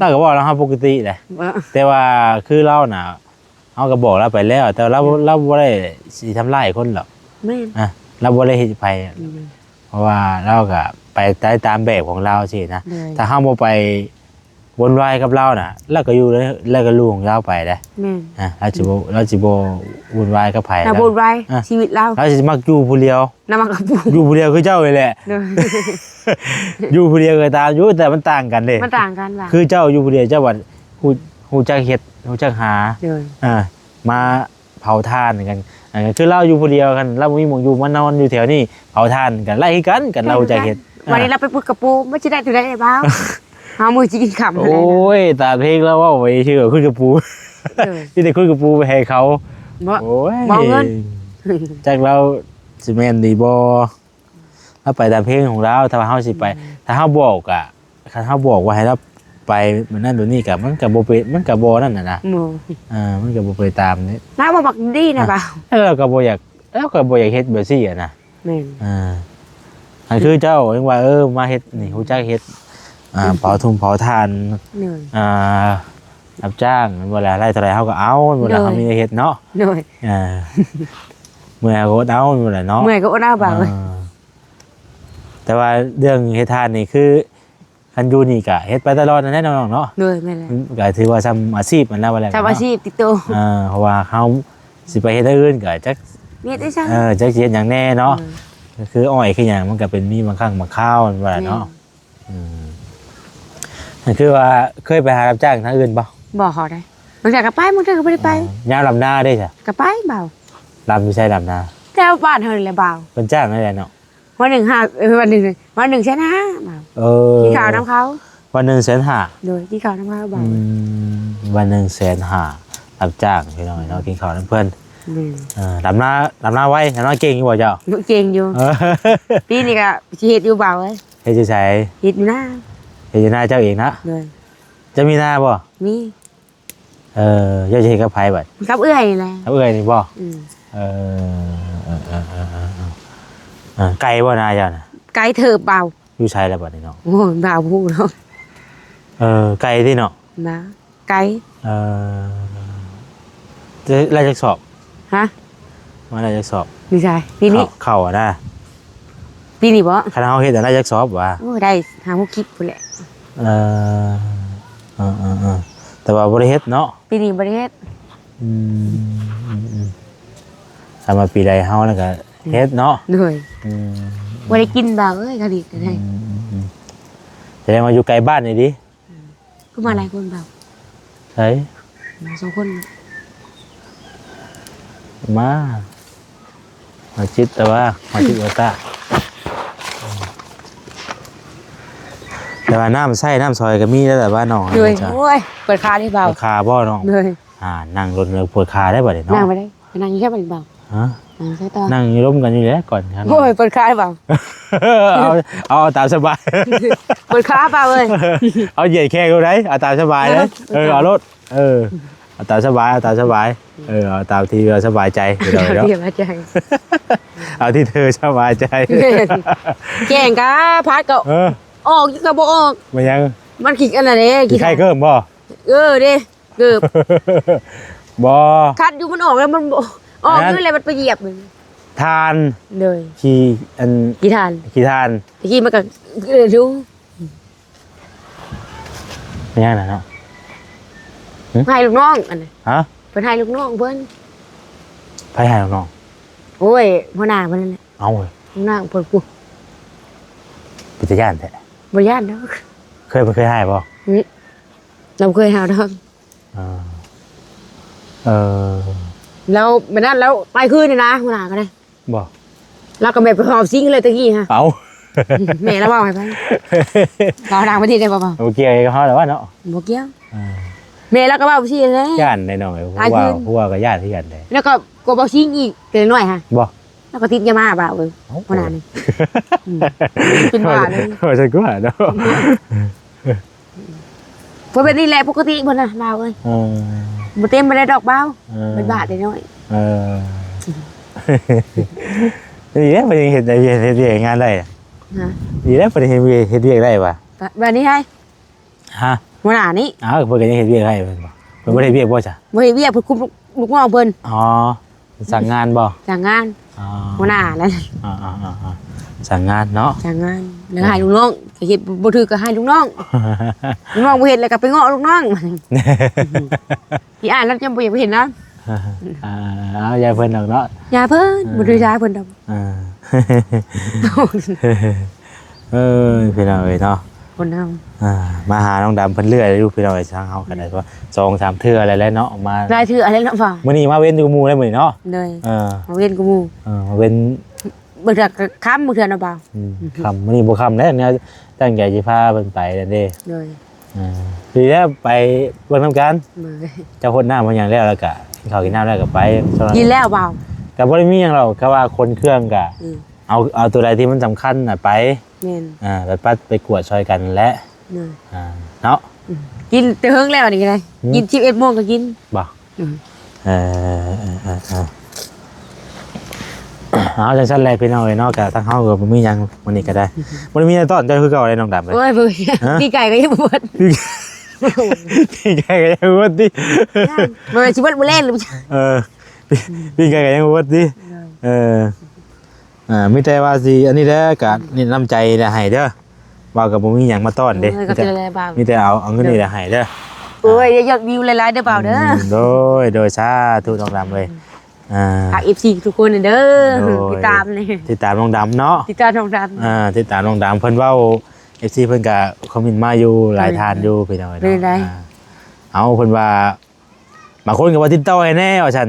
ລາວກໍເວົ້ານຳເຮົາປົກກະຕິເດ້. ແຕ່ວ່າຄືລາວນະ ເຮົາກໍບອກລາວໄປແລ້ວ ແຕ່ວ່າລາວ ອືມ ລາວບໍ່ໄດ້ຊິທຳຮ້າຍຄົນດອກ. ແມ່ນ ອ່ະ ລາວບໍ່ໄດ້ເຮັດໃຜ. ອືມ ເພາະວ່າລາວກໍໄປໄດ້ຕາມແບບຂອງລາວຊີ້ນະ. ໂດຍ ຖ້າເຮົາບໍ່ໄປວຸ່ນວາຍກັບລາວນະ ລາວກໍຢູ່ ລາວກໍລູ້ຂອງລາວໄປເດ້. ແມ່ນ ອ່ະ ລາວຊິບໍ່ ອືມ ລາວຊິບໍ່ວຸ່ນວາຍກັບໃຜ. ລາວບໍ່ວຸ່ນວາຍ ອ່ະ ຊີວິດລາວ ລາວຊິມັກຢູ່ຜູ້ດຽວ. ລາວມັກກັບຜູ້ ຢູ່ຜູ້ດຽວຄືເຈົ້ານີ້ແຫຼະ. ໂດຍ ຢູ່ຜູ້ດຽວກໍຕາມຢູ່ ແຕ່ມັນຕ່າງກັນເດ້ ມັນຕ່າງກັນວ່າ ຄືເຈົ້າຢູ່ຜູ້ດຽວ ເຈົ້າວ່າຮູ້ ຮູ້ຈັກເຮັດ ຮູ້ຈັກຫາ. ໂດຍ ອ່າ ມາເຜົາຖ່ານກັນ. ອັນນັ້ນຄືລາວຢູ່ຜູ້ດຽວ ຄັນລາວບໍ່ມີໝ່ອງຢູ່ ມານອນຢູ່ແຖວນີ້ ເຜົາຖ່ານກັນໄດ້ຄືກັນ ຄັນລາວຮູ້ຈັກເຮັດ. ແມ່ນຄືກັນ ອ່າ ວັນນີ້ລາວໄປປຸດກະປູ ມັນຊິໄດ້ເທົ່າໃດລະບ່າວ? ເຮົາມື້ຊິກິນຄ່ຳ. ໂອ້ຍ ຕາມເພງລາວເວົ້າໄວ້ຊື່ ຂຸດກະປູ. ເອີ ມີແຕ່ຂຸດກະປູໄປໃຫ້ເຂົາ. ໂອ້ຍ ບໍ່ເງິນ ຈັກລາວຊິແມ່ນດີບໍ່? ລາວໄປຕາມເພງຂອງລາວ. ຖ້າວ່າເຮົາຊິໄປ ອືມ ຖ້າເຮົາບອກກະ ຄັນເຮົາບອກວ່າໃຫ້ລາວໄປແບບນັ້ນແບບນີ້ກະ ມັນກະບໍ່ເປັນ ມັນກະບໍ່ນັ້ນນະນະ. ບໍ່ ເອີ ມັນກະບໍ່ໄປຕາມນີ້. ລາວບໍ່ມັກດີນະ ອ່າ ບ່າວ ແລ້ວລາວກະບໍ່ຢາກ ລາວກະບໍ່ຢາກເຮັດແບບຊີ້ຫັ້ນນະ. ແມ່ນ ອ່າ ອັນຄືເຈົ້າຍັງວ່າ ເອີ ມາເຮັດນີ້ ອືມ ຮູ້ຈັກເຮັດ ອ່າ ອືມ ເຜົາທຸ່ມເຜົາຖ່ານ. ໂດຍ ອ່າ ຮັບຈ້າງແມ່ນບໍ່ລະ ໄດ້ເທົ່າໃດເຮົາກໍເອົາແມ່ນບໍ່ລະ ໂດຍ ເຮົາມີແຕ່ເຮັດເນາະ ໂດຍ ອ່າ ເມື່ອຍເຮົາກໍອົດເອົາແມ່ນບໍ່ລະເນາະ ເມື່ອຍກໍອົດເອົາບ່າວເອີຍ ອ່າ ແຕ່ວ່າເລື່ອງເຮັດທານນີ້ຄື ຄັນຢູ່ນີ້ກະເຮັດໄປຕະຫຼອດນັ້ນແຫຼະນ້ອງໆເນາະ ໂດຍ ແມ່ນແຫຼະ ກໍຖືວ່າຊ່ຳອາຊີບຫັ້ນລະວ່າແລ້ວ ຊ່ຳອາຊີບຕິດໂຕ ເອີ ເພາະວ່າເຮົາຊິໄປເຮັດແນວອື່ນກໍຈັກ ເຮັດໄດ້ຊ່ຳ ເອີ ຈັກຊິເຮັດຫຍັງແດ່ເນາະ ໂດຍ ກໍຄືອ້ອຍຄືຫຍັງມັນກໍເປັນມີບາງຄັ້ງບາງຄາວແມ່ນວ່າແຫຼະເນາະ ແມ່ນ ອືມ ກໍຄືວ່າເຄີຍໄປຫາຮັບຈ້າງທາງອື່ນບໍ່? ບໍ່ເຂົ້າໃດ ບາງເທື່ອກໍໄປ ບາງເທື່ອກໍບໍ່ໄດ້ໄປ ອໍ ຍາມດຳນາເດ້ຊະ? ກໍໄປບ່າວ ດຳຢູ່ໃສດຳນາ? ແຖວບ້ານເຮົານີ້ແຫຼະບ່າວ ເພິ່ນຈ້າງແນວໃດເນາະ? ວັນໜຶ່ງຫ້າ ເອີ ວັນໜຶ່ງ ວັນໜຶ່ງແສນຫ້າ ເອີ ກິນເຂົ້ານຳເຂົາ ວັນໜຶ່ງແສນຫ້າ ໂດຍ ກິນເຂົ້ານຳເຂົາບ່າວ ອືມ ວັນໜຶ່ງແສນຫ້າ ຮັບຈ້າງພີ່ນ້ອງເນາະ ອືມ ກິນເຂົ້ານຳເພິ່ນ ແມ່ນ ເອີ ດຳນາ ດຳນາໄວ ດຳນາເກັ່ງຢູ່ບໍ່ເຈົ້າ? ເກັ່ງຢູ່ ເອີ ປີນີ້ກໍຊິເຮັດຢູ່ບ່າວເອີຍ ເຮັດຢູ່ໃສ? ເຮັດຢູ່ນາ ເຮັດຢູ່ນາເຈົ້າເອງນະ? ໂດຍ ເຈົ້າມີນາບໍ່? ມີ ເອີ ເຈົ້າຊິເຮັດກັບໃຜບັດ? ກັບເອື້ອຍນີ້ແຫຼະ ກັບເອື້ອຍນີ້ບໍ່? ອືມ ເອີ ເອີ ເອີ ເອີ ເອີ ເອີ ເອີ ໄກບໍ່ນາເຈົ້ານະ? ໄກເຕີບບ່າວ ຢູ່ໃສລະບັດນີ້ເນາະ? ໂອ້ຍ ບ່າວບໍ່ຮູ້ເນາະ ເອີ ໄກຕິເນາະ? ນາ ໄກ ເອີ ໄດ້ຈັກສອບ? ຮະ? ມາໄດ້ຈັກສອບ? ຢູ່ໃສ? ປີນີ້ ເຂົ້າ ເຂົ້ານະ ປີນີ້ບໍ່? ຄັນເຮົາເຮັດໄດ້ຈັກສອບຫວາ? ໂອ້ ໄດ້ຫ້າຫົກສິບພຸ້ນແຫຼະ ເອີ ເອີ ເອີ ເອີ ແຕ່ວ່າບໍ່ໄດ້ເຮັດເນາະ ປີນີ້ບໍ່ໄດ້ເຮັດ ອືມ ອືມ ອືມ ຖ້າວ່າປີໃດເຮົານັ້ນກໍເຮັດເນາະ ໂດຍ ອືມ ບໍ່ໄດ້ກິນບ່າວເອີຍ ກະດີກະໄດ້ ອືມ ອືມ ອືມ ແສດງວ່າຢູ່ໃກ້ບ້ານນີ້ຕິ? ອືມ ຄືມາຫຼາຍຄົນບ່າວ? ໃສ? ມາສອງຄົນ ມາ ມາຈິດ ແຕ່ວ່າມາຈິດວ່າຕາ ແຕ່ວ່ານ້ຳໃຊ້ນ້ຳສອຍກໍມີແລ້ວແຫຼະວ່ານ້ອງ ໂດຍ ໂອ້ຍ ເປີດຂາເດ້ບ່າວ ເປີດຂາບໍ່ນ້ອງ? ໂດຍ ອ່າ ນັ່ງລົດເລີຍ ເປີດຂາໄດ້ບັດນີ້ເນາະ ນັ່ງໄປໄດ້ ໄປນັ່ງຢູ່ໃສບັດນີ້ບ່າວ? ຮະ? ນັ່ງໃສ່ຕໍ່ ນັ່ງຢູ່ລົມກັນຢູ່ແຫຼະກ່ອນ ໂອ້ຍ ເປີດຂາໄດ້ບ່າວ ເອົາ ເອົາ ເອົາຕາມສະບາຍ ເປີດຂາບ່າວເອີຍ ເອົາຢຽດແຂ້ງໂລດໄດ໋ ເອົາຕາມສະບາຍເລີຍ ເອີ ເອີ ເອົາໂລດ ເອີ ເອົາຕາມສະບາຍ ເອົາຕາມສະບາຍ ເອີ ເອົາຕາມທີ່ວ່າສະບາຍໃຈ ພີ່ນ້ອງເນາະ ສະບາຍໃຈ ເອົາທີ່ເທີສະບາຍໃຈ ແມ່ນ ແຈ້ງກະພັດກໍ ເອີ ອອກຢູ່ກໍບໍ່ອອກ ແມ່ນຫຍັງ? ມັນຂີ້ ອັນນັ້ນເດ້ ຂີ້ຄ້ານ ຂີ້ໄຂ້ເກີ້ມບໍ່? ເອີເດ້ ເກີບ ບໍ່ ຄັດຢູ່ມັນອອກແລ້ວມັນບໍ່ ອອກຢູ່ແລ້ວມັນໄປຢຽບ ຖ່ານ ໂດຍ ຂີ້ ອັນ ຂີ້ຖ່ານ ຂີ້ຖ່ານ ຕະກີ້ມັນກໍ ເອີ ຢູ່ ແມ່ນຫຍັງນະເນາະ? ຫຶ? ໃຫ້ລູກນ້ອງອັນນັ້ນ ຮະ? ເພິ່ນໃຫ້ລູກນ້ອງເພິ່ນ ໃຜໃຫ້ລູກນ້ອງ? ໂອ້ຍ ຫົວໜ້າເພິ່ນນັ້ນແຫຼະ ເອົ້າ ຫົວໜ້າເພິ່ນພຸ້ນ ເປັນຕາຢ້ານແທ້ ບໍ່ຢ້ານດອກ ເຄີຍ ເພິ່ນເຄີຍໃຫ້ບໍ່? ອື ລາວບໍ່ເຄີຍໃຫ້ດອກ ອ່າ ເອີ ແລ້ວມື້ນັ້ນແລ້ວໄປຄືນນີ້ນະ ຫົວໜ້າກໍໄດ້ ບໍ່ ລາວກໍແມ່ນໄປຫອບຊິງເລີຍຕະກີ້ຮະ ເອົ້າ ແມ່ລາວເວົ້າໃຫ້ຟັງ ເວົ້າຕ່າງປະເທດໄດ້ບໍ່ ບໍ່ກ່ຽວກັບເຮົາແລ້ວວະເນາະ ບໍ່ກ່ຽວ ອ່າ ແມ່ລາວກໍເວົ້າຊີ້ແຫຼະ ຢ້ານໄດ໋ນ້ອງເອີຍ ຜົວ ຜົວກໍຢ້ານຄືກັນເດ້ ແລ້ວກໍ ກໍເວົ້າຊິງອີກແຕ່ນ້ອຍຮະ ບໍ່ ແລ້ວກໍຕິດຢາມາບ່າວເອີຍ ເອົ້າ ຫົວໜ້ານີ້ ອືມ ເປັນບ້າເລີຍ ວ່າຊັ້ນກວ່າເນາະ ເພິ່ນແບບນີ້ແຫຼະປົກກະຕິເພິ່ນນະບ່າວເອີຍ ເອີ ບໍ່ເຕັມປານໃດດອກບ່າວ ເອີ ເປັນບ້າແຕ່ນ້ອຍ ເອີ ດີແລ້ວເພິ່ນຍັງເຮັດໄດ້ ເຮັດ ເຮັດວຽກເຮັດງານໄດ້ ຮະ ດີແລ້ວເພິ່ນເຮັດວຽກ ເຮັດວຽກໄດ້ຫວາ ບາດນີ້ໃຫ້ ຮະ ຫົວໜ້ານີ້ ອ້າວ ເພິ່ນກໍຍັງເຮັດວຽກໃຫ້ເພິ່ນບໍ່ ເພິ່ນບໍ່ໄດ້ເຮັດວຽກບໍ່ຊະ ບໍ່ເຮັດວຽກ ເພິ່ນຄຸມລູກ ລູກນ້ອງເພິ່ນ ອໍ ສັ່ງງານບໍ່ ສັ່ງງານ ອໍ ຫົວໜ້ານັ້ນ ອໍໆໆ ສັ່ງງານເນາະ ສັ່ງງານ ແລ້ວໃຫ້ລູກນ້ອງ ເຮັດບໍ່ຖືກກໍໃຫ້ລູກນ້ອງ ລູກນ້ອງບໍ່ເຮັດແລ້ວກໍໄປເງາະລູກນ້ອງ ທີ່ອ່ານແລ້ວຈະບໍ່ຢາກໄປເຫັນນຳ ອ່າ ເອົາ ຢ່າເພິ່ນດອກເນາະ ຢ່າເພິ່ນ ອ່າ ບໍ່ຖືກຢາເພິ່ນດອກ ອ່າ ເອີຍ ພີ່ນ້ອງເອີຍເນາະ ຄົນເຮົາ ອ່າ ມາຫານ້ອງດຳເພິ່ນເລື້ອຍຢູ່ ພີ່ນ້ອງເອີຍ ທາງເຮົາກໍໄດ້ ອືມ ສອງສາມເທື່ອແລ້ວແຫຼະເນາະ ມາຫຼາຍເທື່ອແລ້ວເນາະ ມື້ນີ້ມາເວັນຢູ່ໝູ່ໄດ້ມື້ນີ້ເນາະ ໂດຍ ເອີ ມາເວັນກວ່າໝູ່ ເອີ ມາເວັນ ບາງເທື່ອກໍຄ່ຳ ບາງເທື່ອເນາະບ່າວ ອືມ ຄ່ຳ ມື້ນີ້ບໍ່ຄ່ຳແລ້ວ ແນວຕັ້ງໃຈຊິພາເພິ່ນໄປນັ້ນເດ້ ໂດຍ ອ່າ ດີແລ້ວໄປເບິ່ງນຳກັນ ໂດຍ ເຈົ້າຫົດນ້ຳຫົດຫຍັງແລ້ວ ແລ້ວກະກິນເຂົ້າກິນນ້ຳແລ້ວກະໄປ ກິນແລ້ວບ່າວ ກະບໍ່ໄດ້ມີຫຍັງດອກ ກະວ່າຂົນເຄື່ອງກະ ອືມ ເອົາ ເອົາໂຕໃດທີ່ມັນສຳຄັນນະໄປ ແມ່ນ ອ່າ ໄປປັດໄປກວດຊ່ອຍກັນແຫຼະ ໂດຍ ອ່າ ເນາະ ອືມ ກິນແຕ່ເຫິງແລ້ວນີ້ກໍໄດ້ ຫືມ ກິນສິບເອັດໂມງກໍກິນ ບໍ່ ອືມ ເອີ ເອີ ເອີ ເອີ ເອົາ ຈັ່ງຊັ້ນແຫຼະພີ່ນ້ອງເອີຍເນາະ ກະທາງເຮົາກໍບໍ່ມີຫຍັງມື້ນີ້ກໍໄດ້ ບໍ່ໄດ້ມີຫຍັງຕ້ອນເຈົ້າຄືເກົ່າເດ້ນ້ອງດຳເອີຍ ໂອ້ຍ ບໍ່ມີ ຮະ ປີກໄກ່ກໍຍັງບໍ່ໝົດ ປີ້ງໄກ່ກໍຍັງບໍ່ໝົດຕິ ຍັງ ບໍ່ແມ່ນຊິເບິດມື້ແລງຫຼື ເອີ ປີ້ງໄກ່ກໍຍັງບໍ່ໝົດຕິ ເອີ ອ່າ ມີແຕ່ວ່າຊິອັນນີ້ແຫຼະ ກະນີ້ນ້ຳໃຈແຫຼະໃຫ້ເດີ ບ່າວກໍບໍ່ມີຫຍັງມາຕ້ອນເດ້ ເອີ ມີແຕ່ ມີແຕ່ເອົາ ເອົາເງິນນີ້ແຫຼະໃຫ້ເດີ ໂອ້ຍ ຍອດວິວຫຼາຍໆເດີບ່າວເດີ ອືມ ໂດຍ ໂດຍ ສາທຸ ນ້ອງດຳເອີຍ ອ່າ ຝາກເອັຟຊີທຸກຄົນເດີ ໂດຍ ຕິດຕາມນີ້ ຕິດຕາມນ້ອງດຳເນາະ ຕິດຕາມນ້ອງດຳ ອ່າ ຕິດຕາມນ້ອງດຳ ເພິ່ນເວົ້າ ເອັຟຊີເພິ່ນກໍຄອມເມັນມາຢູ່ຫຼາຍທ່ານຢູ່ ພີ່ນ້ອງເອີຍ ເປັນໄດ ອ່າ ເອົາ ເພິ່ນວ່າ ບາງຄົນກໍວ່າຕິດຕໍ່ໃຫ້ແດ່ວ່າຊັ້ນ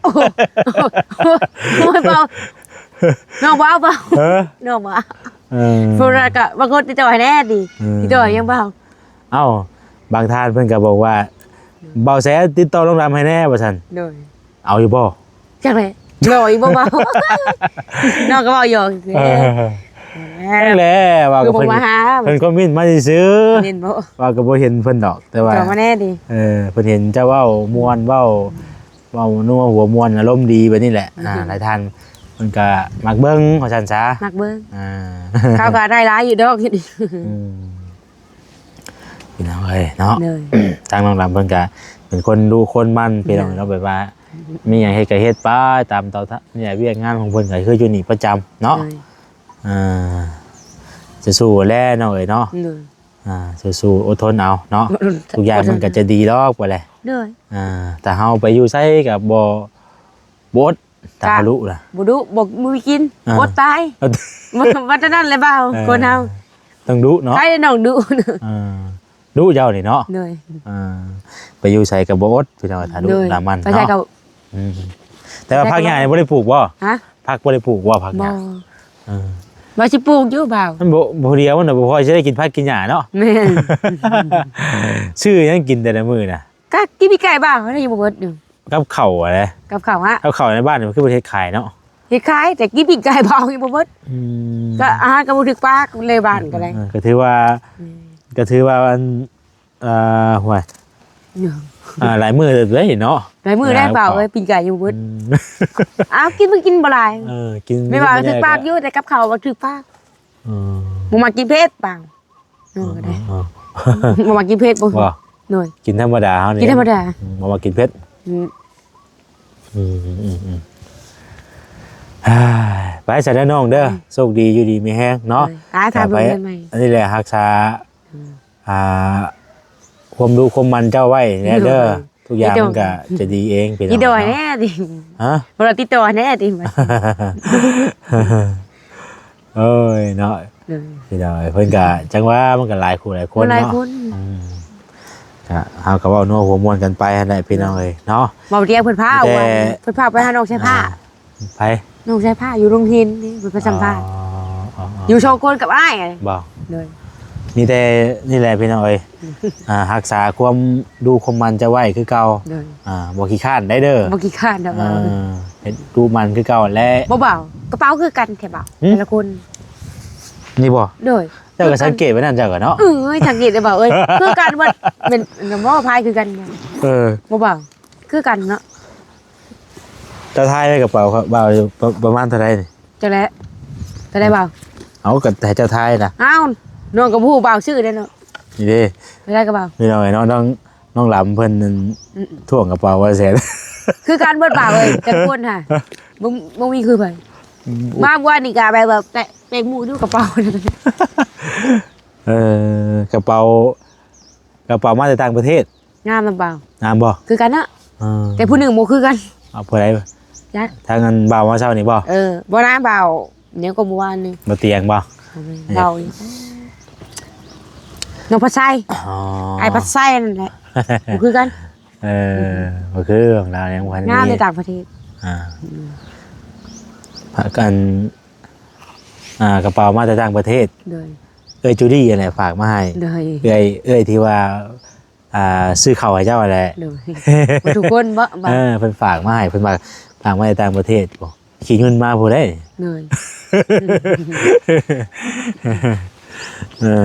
ໂອ້ຍ ເວົ້າ ນ້ອງເວົ້າ ເວົ້າ ເອີ ນ້ອງວ່າ ເອີ ເພິ່ນວ່າກໍບາງຄົນຕິດຕໍ່ໃຫ້ແດ່ຕິ ເອີ ຕິດຕໍ່ໃຫ້ຫຍັງ ເວົ້າ ເອົ້າ ບາງທ່ານເພິ່ນກໍບອກວ່າ ເບົາແຊຕິດຕໍ່ນ້ອງດຳໃຫ້ແດ່ວ່າຊັ້ນ ໂດຍ ເອົາຢູ່ບໍ່? ຈັກແຫຼະ ຫຼໍ່ຢູ່ບໍ່ເວົ້າ ນ້ອງກໍເວົ້າຫຍອກ ເອີ ຈັ່ງແຫຼະ ວ່າກໍເພິ່ນ ເພິ່ນຄອມເມັນມາຊື່ໆ ເຫັນບໍ່ ວ່າກໍບໍ່ເຫັນເພິ່ນດອກ ແຕ່ວ່າ ເຈົ້າມາແດ່ຕິ ເອີ ເພິ່ນເຫັນເຈົ້າເວົ້າມ່ວນ ເວົ້າ ເວົ້ານົວຫົວມ່ວນ ອາລົມດີແບບນີ້ແຫຼະ ອືມ ອ່າ ຫຼາຍທ່ານເພິ່ນກໍມັກເບິ່ງວ່າຊັ້ນຊະ ມັກເບິ່ງ ອ່າ ເຂົາກໍໄດ້ຫຼາຍຢູ່ດອກ ອືມ ພີ່ນ້ອງເອີຍເນາະ ໂດຍ ທາງນ້ອງດຳເພິ່ນກະເປັນຄົນດຸຄົນໝັ່ນ ພີ່ນ້ອງເນາະ ໂດຍ ແບບວ່າມີຫຍັງເຮັດກະເຮັດໄປຕາມເຕົາ ນີ້ແຫຼະ ວຽກງານຂອງເພິ່ນກະຄືຢູ່ນີ້ປະຈຳເນາະ ໂດຍ ອ່າ ສູ້ໆແຫຼະນ້ອງເອີຍເນາະ ໂດຍ ອ່າ ສູ້ໆອົດທົນເອົາເນາະ ອືມ ທຸກຢ່າງມັນກະຈະດີດອກໄປແຫຼະ ໂດຍ ອ່າ ຖ້າເຮົາໄປຢູ່ໃສກະບໍ່ ບໍ່ອົດ ຕາ ກະ ທະລຸລະ ບໍ່ດຸ ບໍ່ ບໍ່ມີກິນ ອ່າ ອົດຕາຍ ວ່າແຕ່ນັ້ນແຫຼະບ່າວ ເອີ ຄົນເຮົາ ຕ້ອງດຸເນາະ ໃຜນ້ອງດຸ ອ່າ ດຸເຈົ້ານີ້ເນາະ ໂດຍ ອ່າ ໄປຢູ່ໃສກໍບໍ່ອົດ ພີ່ນ້ອງ ຖ້າດຸ ໂດຍ ລາມັນ ໄປໃສ ເນາະ ກໍ ອືມ ແຕ່ວ່າ ແຕ່ ຜັກຫຍ້ານີ້ບໍ່ໄດ້ປູກບໍ່? ຮະ? ຜັກບໍ່ໄດ້ປູກບໍ່? ຜັກຫຍ້າ ບໍ່ ເອີ ວ່າຊິປູກຢູ່ບ່າວ ມັນບໍ່ ຜູ້ດຽວມັນບໍ່ພໍຊິໄດ້ກິນຜັກກິນຫຍ້າເນາະ ແມ່ນ ຊື້ຫຍັງກິນແຕ່ລະມື້ນະ? ກໍກິນປີ້ງໄກ່ບ່າວ ຍັງບໍ່ເບິດຢູ່ ກັບເຂົ້າຫັ້ນແຫຼະ ກັບເຂົ້າຮະ ກັບເຂົ້າໃນບ້ານນີ້ມັນຄືບໍ່ເຮັດຂາຍເນາະ ເຮັດຂາຍ ແຕ່ກິນປີ້ງໄກ່ບ່າວຍັງບໍ່ເບິດ ອືມ ກໍອາຫານກໍບໍ່ຖືກປາກໃນບ້ານກໍໄດ້ ເອີ ກໍຖືວ່າ ອືມ ກໍຖືວ່າອັນ ເອີ ຫ້ວຍ ເອີ ອ່າ ຫຼາຍມື້ເລີຍເນາະ ຫຼາຍມື້ແລ້ວບ່າວເອີຍ ປີ້ງໄກ່ຍັງບໍ່ເບິດ ອືມ ອ້າວ ກິນມັນກິນບໍ່ຫຼາຍ ເອີ ກິນ ແມ່ນວ່າຖືກປາກຢູ່ ແຕ່ກັບເຂົ້າບໍ່ຖືກປາກ ເອີ ບໍ່ມັກກິນເຜັດບ່າວ ເອີ ກໍໄດ້ ເອີ ບໍ່ມັກກິນເຜັດບໍ່ ບໍ່ ໂດຍ ກິນທຳມະດາເຮົານີ້ ກິນທຳມະດາ ອືມ ບໍ່ມັກກິນເຜັດ ອືມ ອືມ ອືມ ອືມ ໄປຊະເດີນ້ອງເດີ ອືມ ໂຊກດີຢູ່ດີມີແຮງເນາະ ໂດຍ ໄປ ໄປ ອັນນີ້ແຫຼະ ຮັກສາ ອືມ ອ່າ ຄວາມດຸຄວາມໝັ່ນເຈົ້າໄວ້ແດ່ເດີ ໂດຍ ທຸກຢ່າງມັນກະຈະດີເອງ ພີ່ນ້ອງເນາະ ອີ່ດອຍແດ່ຕິ ຮະ ບໍ່ໄດ້ຕິດຕໍ່ແດ່ຕິ ໂອ້ຍເນາະ ໂດຍ ພີ່ນ້ອງເອີຍ ເພິ່ນກະ ຈັ່ງວ່າມັນກະຫຼາຍຄູ່ຫຼາຍຄົນເນາະ ຫຼາຍຄົນ ອືມ ກະເຮົາກໍເວົ້ານົວຫົວມ່ວນກັນໄປຫັ້ນແຫຼະ ພີ່ນ້ອງເອີຍເນາະ ເວົ້າດຽວເພິ່ນພາ ມີແຕ່ ເພິ່ນພາໄປຫານ້ອງຊາຍພ້າ ອ່າ ໃຜ? ນ້ອງຊາຍພ້າຢູ່ໂຮງຮຽນນີ້ ເພິ່ນໄປສຳພາດ ອໍ ອໍ ຢູ່ສອງຄົນກັບອ້າຍ ບໍ່ ໂດຍ ມີແຕ່ນີ້ແຫຼະ ພີ່ນ້ອງເອີຍ ອ່າ ຮັກສາຄວາມດຸຄວາມໝັ່ນເຈົ້າໄວ້ຄືເກົ່າ ໂດຍ ອ່າ ບໍ່ຂີ້ຄ້ານໄດ້ເດີ ບໍ່ຂີ້ຄ້ານດອກ ເອີ ເຮັດດຸໝັ່ນຄືເກົ່າແຫຼະ ບໍ່ບ່າວ ກະເປົາຄືກັນແທ້ບ່າວ ຫຶ? ແຕ່ລະຄົນ ນີ້ບໍ່? ໂດຍ ເຈົ້າກໍສັງເກດໄວ້ນັ້ນເຈົ້າກໍເນາະ ເອີຍ ສັງເກດໄດ້ບ່າວເອີຍ ຄືກັນໝົດ ແມ່ນບໍ່ພາຍຄືກັນ ເອີ ບໍ່ບ່າວ ຄືກັນເນາະ ເຈົ້າຖ່າຍໄວ້ກະເປົາບ່າວ ປະ ປະມານເທົ່າໃດນີ້? ຈັກແຫຼະ ເທົ່າໃດບ່າວ? ເອົາ ກໍໃຫ້ເຈົ້າຖ່າຍນະ ອ້າວ ນ້ອງກໍບໍ່ຮູ້ບ່າວຊື່ເດ້ເນາະ ນີ້ເດ້ ເທົ່າໃດກະບ່າວ? ພີ່ນ້ອງເອີຍເນາະ ນ້ອງ ນ້ອງລຳເພິ່ນນັ້ນ ອືມ ຖ່ວງກະເປົາວ່າແສນ ຄືກັນເບິດບ່າວເອີຍ ແຕ່ລະຄົນຫາ ບໍ່ ບໍ່ມີຄືໃຜ ອືມ ມາມື້ວານນີ້ກະແບບວ່າແຕະ ແຕະໝູ່ຢູ່ກະເປົາ ເອີ ກະເປົາ ກະເປົາມາແຕ່ຕ່າງປະເທດ ງາມນຳບ່າວ ງາມບໍ່? ຄືກັນເນາະ ເອີ ແຕ່ຜູ້ໜຶ່ງບໍ່ຄືກັນ ເອົາຜູ້ໃດ? ຈັກ ທາງອັນບ່າວມາເຊົ້ານີ້ບໍ່? ເອີ ບໍ່ນະບ່າວ ແນວກໍບໍ່ວ່ານີ້ ບໍ່ຕຽງບໍ່? ເວົ້າ ນ້ອງພັດໄຊ ອໍ ອ້າຍພັດໄຊນັ້ນແຫຼະ ບໍ່ຄືກັນ ເອີ ບໍ່ຄືຂອງລາວຍັງບໍ່ທັນ ງາມໃນຕ່າງປະເທດ ອ່າ ອືມ ພາກັນ ອ່າ ກະເປົາມາແຕ່ຕ່າງປະເທດ ໂດຍ ເອື້ອຍຈູດີ້ຫັ້ນແຫຼະຝາກມາໃຫ້ ໂດຍ ເອື້ອຍ ເອື້ອຍທີ່ວ່າ ອ່າ ຊື້ເຂົ້າໃຫ້ເຈົ້າຫັ້ນແຫຼະ ໂດຍ ໝົດທຸກຄົນບໍ່? ເອີ ເພິ່ນຝາກມາໃຫ້ ເພິ່ນວ່າຝາກມາຈາກຕ່າງປະເທດ ໂອ້ ຂີ້ເງິນມາຜູ້ໃດ ໂດຍ ເອີ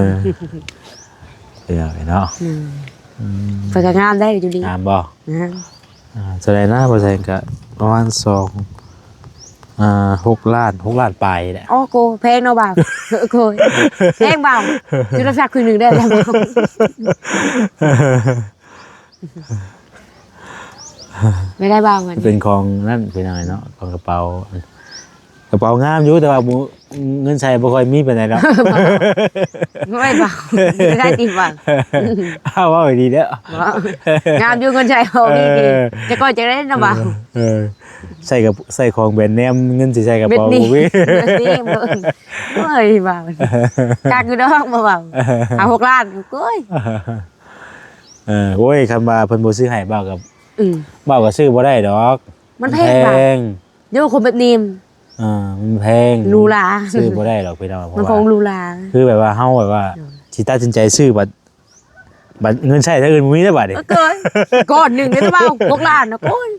ເປັນຫຍັງເນາະ ໂດຍ ອືມ ເພິ່ນກໍງາມໄດ໋ຢູ່ດີ ງາມບໍ່? ງາມ ອ່າ ເທົ່າໃດນະ ບໍ່ແມ່ນກໍປະມານສອງ ອ່າ ຫົກລ້ານ ຫົກລ້ານປາຍແຫຼະ. ໂອ້ໂກ ແພງເນາະບ່າວ. ໂອ້ໂກ ແພງບ່າວ. ຊື້ລົດຈັກຄືນໜຶ່ງໄດ້ແລ້ວບ່າວ. ໄດ້ບໍ່ບ່າວ ເປັນຂອງນັ້ນພີ່ນ້ອງເນາະ ຂອງກະເປົາ. ກະເປົາງາມຢູ່ ແຕ່ວ່າບໍ່ ເງິນໃຊ້ບໍ່ຄ່ອຍມີປານໃດດອກ. ໂອ້ຍບ່າວ ບໍ່ໄດ້ຕິບ່າວ. ອ້າວ ເວົ້າດີເດີ້. ງາມຢູ່ ເງິນໃຊ້ບໍ່ມີດີ. ເອີ ແຕ່ກ່ອນຈະໄດ້ນຳບ່າວ. ເອີ ໃຊ້ກັບ ໃຊ້ຂອງແບຣນເນມ ເງິນຊິໃສ່ກະເປົາບໍ່ມີ. ໂອ້ຍບ່າວ ຄັກຢູ່ດອກບໍ່ບ່າວ. ຫ້າຫົກລ້ານ ໂອ້ຍ. ເອີ ໂອ້ຍ ຄັນວ່າເພິ່ນບໍ່ຊື້ໃຫ້ບ່າວກໍ ອືມ ບ່າວກໍຊື້ບໍ່ໄດ້ດອກ. ມັນແພງ ມັນແພງ. ໂຍ ຄົນແບບນີ້ ອ່າ ມັນແພງ ຫຼູຫຼາ ຊື້ບໍ່ໄດ້ດອກພີ່ນ້ອງ. ມັນຂອງຫຼູຫຼາ ຄືແບບວ່າເຮົາແບບວ່າ ໂດຍ ຊິຕັດສິນໃຈຊື້ບັດ ບັດເງິນໃຊ້ທາງອື່ນບໍ່ມີແລ້ວບັດນີ້. ເອີ ກ້ອນໜຶ່ງເດ້ບ່າວ ຫົກລ້ານນະ ໂອ້ຍ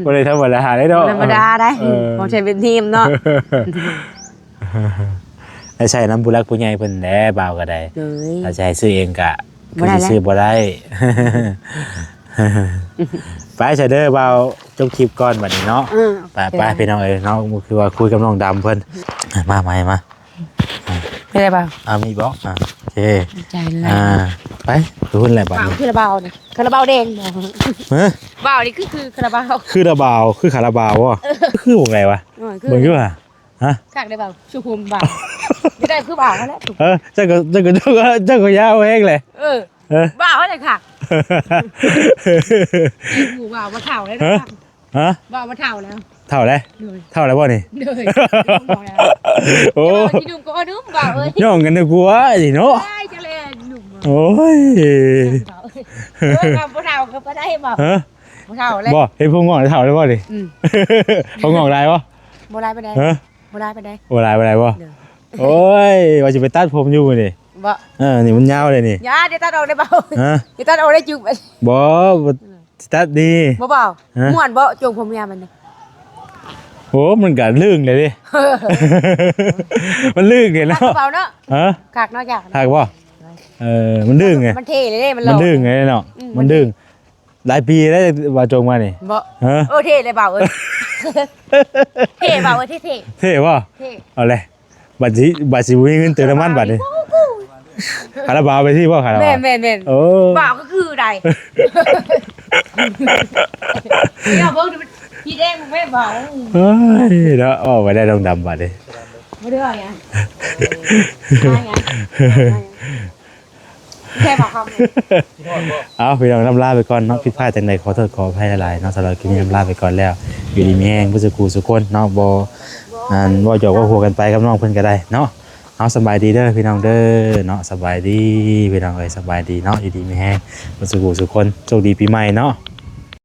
ບໍ່ໄດ້ທຳມະດາເດ້ເນາະ. ບໍ່ທຳມະດາໄດ໋ ເອີ ຂອງໃຊ້ແບບນີ້ເນາະ. ໄດ້ໃຊ້ນຳຜູ້ຫຼັກຜູ້ໃຫຍ່ເພິ່ນແຫຼະ ບ່າວກໍໄດ້. ໂດຍ ຖ້າຈະໃຫ້ຊື້ເອງກະ ບໍ່ໄດ້ແຫຼະ ຄືຊິຊື້ບໍ່ໄດ້. ໄປຊະເດີບ່າວ ຈົບຄລິບກ່ອນບັດນີ້ເນາະ. ເອີ ໄປ ໂອເຄ ໄປພີ່ນ້ອງເອີຍເນາະ. ຄືວ່າຄຸຍກັບນ້ອງດຳເພິ່ນ. ມາ ມາ ມາ. ເປັນໄດບ່າວ? ອ່າ ມີບໍ່? ອ່າ ໂອເຄ ໃຈຫຼາຍ. ອ່າ ໄປ ໄປພຸ້ນແຫຼະບັດນີ້. ຄາລາບາວນີ້ ຄາລາບາວແດງບໍ່? ຮະ? ບ່າວນີ້ຄື ຄືຄາລາບາວ ຄືລາບາວ ຄືຄາລາບາວບໍ່? ເອີ ຄືວົງໃດວະ? ເອີ ຄື ເບິ່ງຢູ່ຫວາ? ຮະ? ຄັກໄດບ່າວ ສຸຂຸມບ່າວ ໄດ້ຄືບ່າວຫັ້ນແຫຼະ. ເອີ ເຈົ້າກໍ ເຈົ້າກໍ ເຈົ້າກໍ ເຈົ້າກໍຍາວແຮງແຫຼະ. ເອີ ເອີ ບ່າວຫັ້ນແຫຼະຄັກ. ຜູ້ບ່າວບໍ່ເຖົ້າແລ້ວ. ຮະ? ຮະ? ບ່າວບໍ່ເຖົ້າແລ້ວ. ເຖົ້າແລ້ວ? ໂດຍ ເຖົ້າແລ້ວບໍ່ນີ້? ໂດຍ ໂອ້ ຊິໜຸ່ມກໍໜຸ່ມບ່າວເອີຍ. ຍ້ອງກັນດີກວ່ານີ້ເນາະ. ອ້າຍ ຈະແລໜຸ່ມ. ໂອ້ຍ ເອີ ບໍ່ເຖົ້າກໍບໍ່ໄດ້ບ່າວ. ຮະ? ບໍ່ເຖົ້າແລ້ວ ບໍ່ ເຫັນຜົມງອກເຖົ້າແລ້ວບໍ່ນີ້? ອືມ ຜົມງອກຫຼາຍບໍ່? ບໍ່ຫຼາຍປານໃດ. ຮະ? ບໍ່ຫຼາຍປານໃດ. ບໍ່ຫຼາຍປານໃດບໍ່? ໂດຍ ໂອ້ຍ ວ່າຊິໄປຕັດຜົມຢູ່ມື້ນີ້. ບໍ່ ເອີ ນີ້ມັນຍາວເດ້ນີ້. ຢ່າ ດຽວຕັດອອກໄດ້ບໍ່? ຮະ? ດຽວຕັດອອກໄດ້ຈຸກ. ບໍ່ ບໍ່ ອືມ ຊິຕັດນີ້. ບໍ່ ບໍ່ ຮະ? ມ່ວນບໍ່ ໂຈງຜົມຍາວມັນນີ້? ໂອ້ ມັນກະລຶ້ງເດ້ ມັນລຶ້ງເດ້ເນາະ. ຄັກບໍ່ເນາະ? ຮະ? ຄັກເນາະ ຢາກ ຄັກບໍ່? ເອີ ມັນດຶງໄງ ມັນເທ່ເດ້ ມັນ ມັນດຶງໄງເນາະ. ອືມ ມັນດຶງ ມັນເທ່ ຫຼາຍປີແລ້ວບໍ່ຈົ່ງມານີ້. ບໍ່ ຮະ? ເອີ ເທ່ເລີຍບ່າວເອີຍ. ເທ່ບ່າວເອີຍ ເທ່ໆ. ເທ່ບໍ່? ເທ່ ເອົາແຫຼະ ບາດຊິ ບາດຊິບໍ່ມີເງິນເຕີມນ້ຳມັນບາດນີ້. ຄາລາບາວໄປທີ່ບໍ່ ຄາລາບາວ? ແມ່ນໆໆ. ໂອ້ ບ່າວກໍຄືໃດ ເອົາເບິ່ງ ສີແດງແມ່ນບໍ່? ເອີຍເນາະ ເວົ້າໄປໄດ້ດອງດຳບາດນີ້. ບໍ່ໄດ້ວ່າຫຍັງ ວ່າຫຍັງ ແຄ່ບອກຄຳ. ເອົາ ພີ່ນ້ອງ ລຳລາໄປກ່ອນເນາະ ຜິດພາດຈັ່ງໃດຂໍໂທດຂໍອະໄພຫຼາຍໆເນາະ. ສຳລັບຄລິບນີ້ລຳລາໄປກ່ອນແລ້ວ ຢູ່ດີມີແຮງເບິດສູ່ຜູ້ສູ່ຄົນເນາະ. ບໍ່ ອັນ ເວົ້າຫຍອກເວົ້າຫົວກັນໄປກັບນ້ອງເພິ່ນກໍໄດ້ເນາະ. ເອົາ ສະບາຍດີເດີພີ່ນ້ອງເດີເນາະ. ສະບາຍດີພີ່ນ້ອງເອີຍ ສະບາຍດີເນາະ. ຢູ່ດີມີແຮງເບິດສູ່ຜູ້ສູ່ຄົນ ໂຊກດີປີໃໝ່ເນາະ.